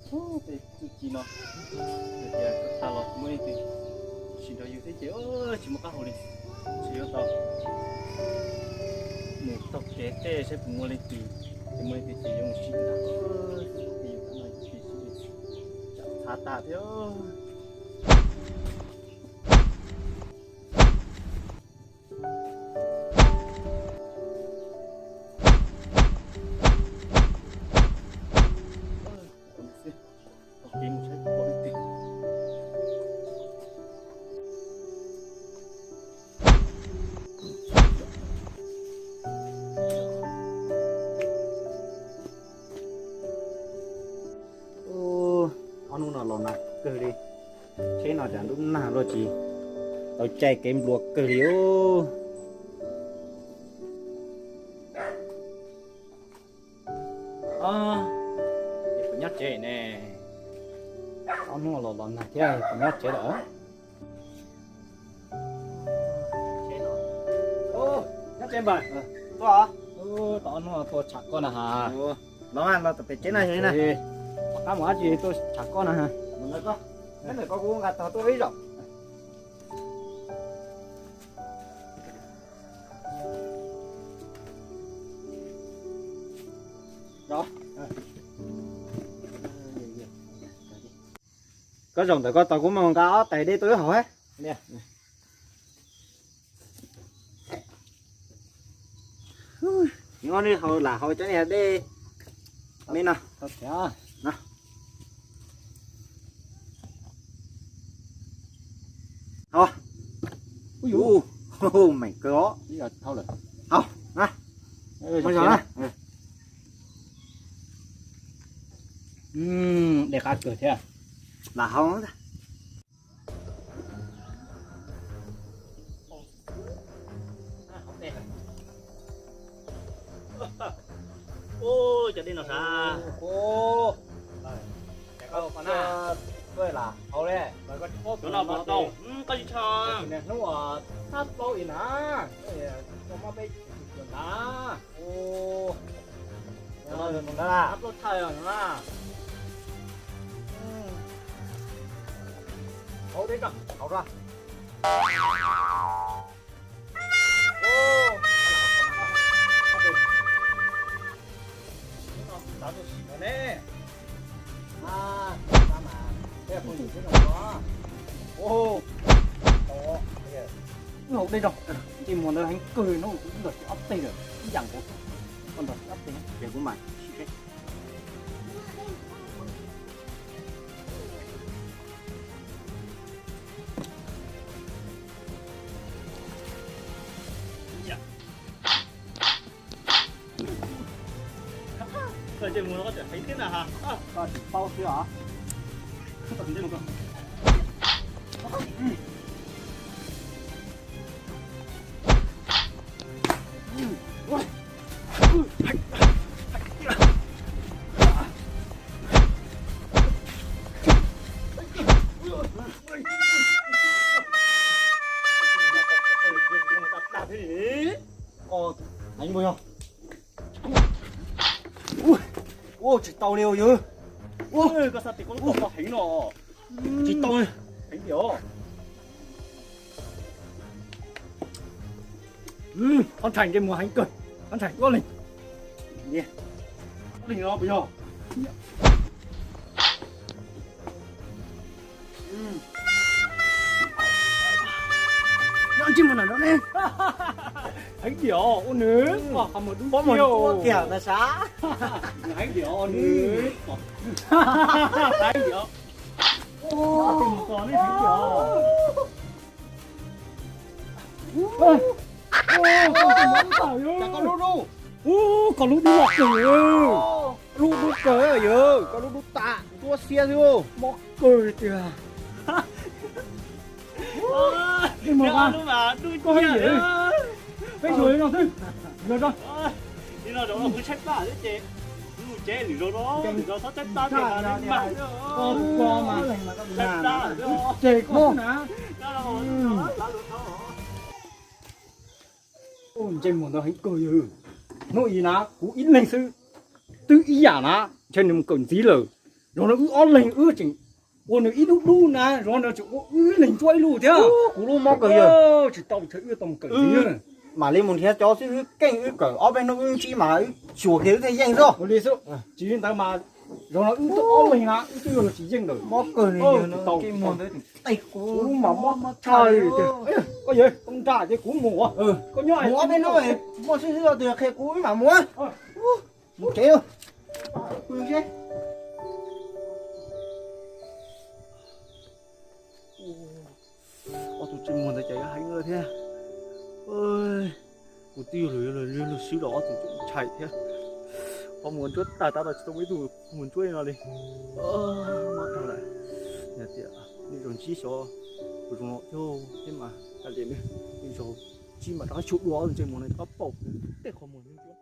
Tej txuj ci no, tias tag los muaj leej twg sim nrog yus thiab ces tsis muaj qab hau li. Tsis yuav tau mus taug kev tej saib puas muaj leej twg, ces muaj leej twg ces yuav mus sim ntag. Yus no tsis tsam txhav tas thiab. Ob hnub no los nag kawg li, tsheb no cas ntuj nag luaj tsis tau caij kev nplua kawg li os. Es puas nyob tsev ne? Ob hnub los los nag thiab puas nyob tsev lawm? Nyob tsev npawg. Tuaj. Tau ob hnub tuaj tsham koj na has. Los los tom pem tsev na yog li na. Tom qab mus dab tsi tuaj tsham koj na has. Ntawm koj, ntawm koj kuv nqa tog tuaj ib zaug. Koj zaum ntawm koj tog kuv mam nqa ob tais dej tuaj wb haus. Nyob li haus lam haus cov niag dej me no. Ub, meem kawg os. Haus na. Mus zog na. Dej qab kawg thiab. Lam haus. Cov dej no sav. Tuaj lam haus li. Cov no puas tau? Koj tsis tshaj. Hnub uas thab plaub ib na, tau muab peb tsis tsuas ntag. Cov no ntag, thab plaub thaj os na. Haus dej tso, haus tso. Wb haus dej tso, ntsej muag ntawd heev kawg no, kuv nrog tsis ob teg lawm, ib yam nkaus, koj nrog tsis ob teg, ces kuv mam sim seb. Koj ntsej muag no koj tseem heev thiab na has. Koj tsis paub xwb os. Koj heev puas yog? Ua tsis tau li yawg. Koj xav tias koj lub koj heev no. Tsis tau li. Heev tiag. Ob ntshai ntsej muag heev kawg, ob ntshai ob leeg. Ob leeg no puas yog? Ntsej muag no ne. Heev tiag ua nws, qhov muag dub tiag na sav. Heev tiag ua nws. Heev tiag. Heev tiag. Koj lub dub, koj lub dub kawg, lub dub kawg yawg, koj lub dub tas ntuab xiab xwb, mob kawg tiag. Peb yuav li no xwb, yog tso. Li no zaum no kuv tshaib plab thiab ces kuv mus tsev lwm zaus no, lwm zaus txhob tshaib plab thiab mas. Koj tus koj mas tshaib plab ces koj xwb na. Ntsej muag ntawd heev kawg yawg. Hnub ib na kuv ib leeg xwb twb ib yam na, ntshe nws mus kawm ntxiv lawm. Zaum no wb ob leeg wb tseem ua nws ib lub dub na, zaum no tseem ua wb ib leeg ntsuab ib lub thiab. Kuv lub mob kawg yog. Tsis tau nrhiav wb tau kawm. Mam li mus nrhiav cov xib hwb keej wb kawm ob peb hnub wb ntsib mas wb xyuas kiag wb thiaj yeej xwb. Ua li xwb. Tsis li ntawd mas zaum no wb twb ob leeg na wb twb yuav luag tsis yeej lawm. Mob kawg li, tsis tau, keej muag ntawd teg kuv lub mas mob tshaj li tiag. Koj yawg, koj nra ces kuv mus. Koj nyob mus ob peb hnub, muaj xib hwb los twg qhia kuv wb mam mus. Mus tsev. Ob tug ntsej muag ntawd cas yuav heev lawm thiab. Kuv twb yuav luag, yuav luag swb los ob tug tseem ntshai thiab. Qhov muag ntsuab tag, tab tom tsis tau muaj ib tug muag ntsuab li no li. Mob tag lawm. Yog tias nej zaum ntsib xyov kuv zoo no thiab, thiab mas kav liam, nej zaum ntsib mas rov qab xyuas dua ob tug ntsej muag no rov qab pauj tej qhov muag ntsuab.